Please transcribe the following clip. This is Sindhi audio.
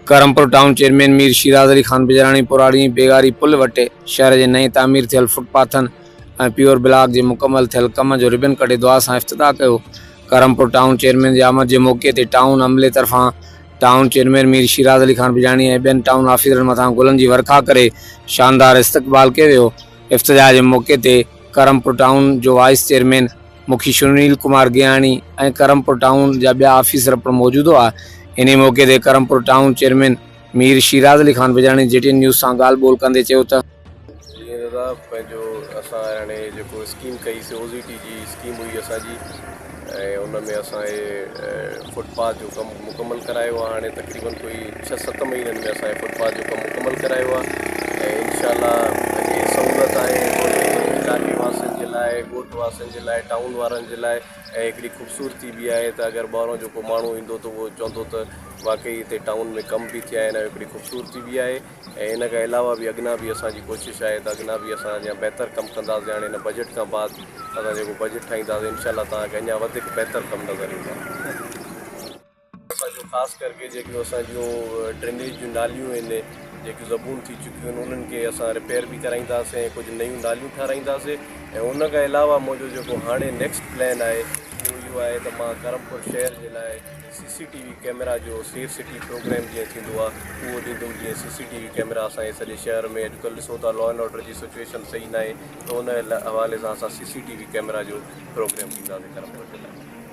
ڪرمپور ٽائون چيئرمين مير شيراز علي خان بجراڻي پراڙي ۽ بيگاري پل وٽ شهر جي نئين تعمير ٿيل فٽ پاٿن ۽ پيور بلاڪ جي مڪمل ٿيل ڪم جو ربن ڪٽي دعا سان افتتاح ڪيو. ڪرمپور ٽائون چيئرمين جي آمد جي موقعي تي ٽائون عملي طرفان ٽائون چيئرمين مير شيراز علي خان بجراڻي ۽ ٻين ٽائون آفيسرن مٿان گلن جي ورکا ڪري شاندار استقبال ڪيو ويو. افتتاح جي موقعي تي ڪرمپور ٽائون جو وائيس چيئرمين مکي سنيل ڪمار گيهاڻي ۽ ڪرمپور ٽائون جا ٻيا آفيسر پڻ موجود هئا. انهي موقعي تي ڪرمپور ٽائون چيئرمين مير شيراز علي خان بجراڻي جي ٽي اين نيوز سان ڳالهه ٻولهه ڪندي چيو ته. جيئن دادا پنهنجو اسان هاڻي جيڪو اسڪيم ڪئي سي او زي ٽي جي اسڪيم هئي اسان جي ۽ ان ۾ اسان هي فٽ پاٿ جو ڪم مڪمل ڪرايو آهي هاڻي تقريبن ڪوئي ڇهه ست مهينن ۾ اسان هي فٽ پاٿ جو ڪم مڪمل ڪرايو آهي ۽ انشاء الله هي سهولت آهي علائقي واسين جي لاء ڳوٺ واسين جي لاء ٽائون وارن جي لاء ۽ هڪڙي خوبصورتي به آهي ته اگر ٻاهران جو ڪو ماڻهو ايندو ته اهو چوندو ته واقعي هتي ٽائون ۾ ڪم به ٿيا آهن ۽ هڪڙي خوبصورتي به آهي ۽ ان کان علاوه به اڳنا به اسان جي ڪوشش آهي ته اڳنا به اسان اڃا بهتر ڪم ڪنداسين هاڻي هن بجيٽ کان بعد اسان جيڪو بجيٽ ٺاهينداسين انشاء الله توهان کي اڃا وڌيڪ بهتر ڪم نظر ايندا. اسان جو خاص ڪرڪي جيڪيون اسان جون ڊرينيج جون ناليون آهن جيڪيون زبون ٿي چڪيون آهن انهن کي اسان رپيئر به ڪرائينداسين ۽ ڪجهه نيون ناليون ٺهرائينداسين ۽ ان کان علاوه منهنجو جيڪو هاڻي نيڪسٽ پلان آهي اهو اهو آهي ته مان ڪرمپور شهر جي لاء سي سي ٽي وي ڪئميرا جو سيف سٽي پروگرام جيئن ٿيندو آهي اهو ڏيندم جيئن سي سي ٽي وي ڪئميرا اسان جي سڄي شهر ۾ اڄڪلهه ڏسو ٿا لا اينڊ آرڊر جي سچويشن صحيح ناهي ته ان حوالي سان اسان سي سي ٽي وي ڪئميرا جو پروگرام ڏينداسين ڪرمپور جي لاء.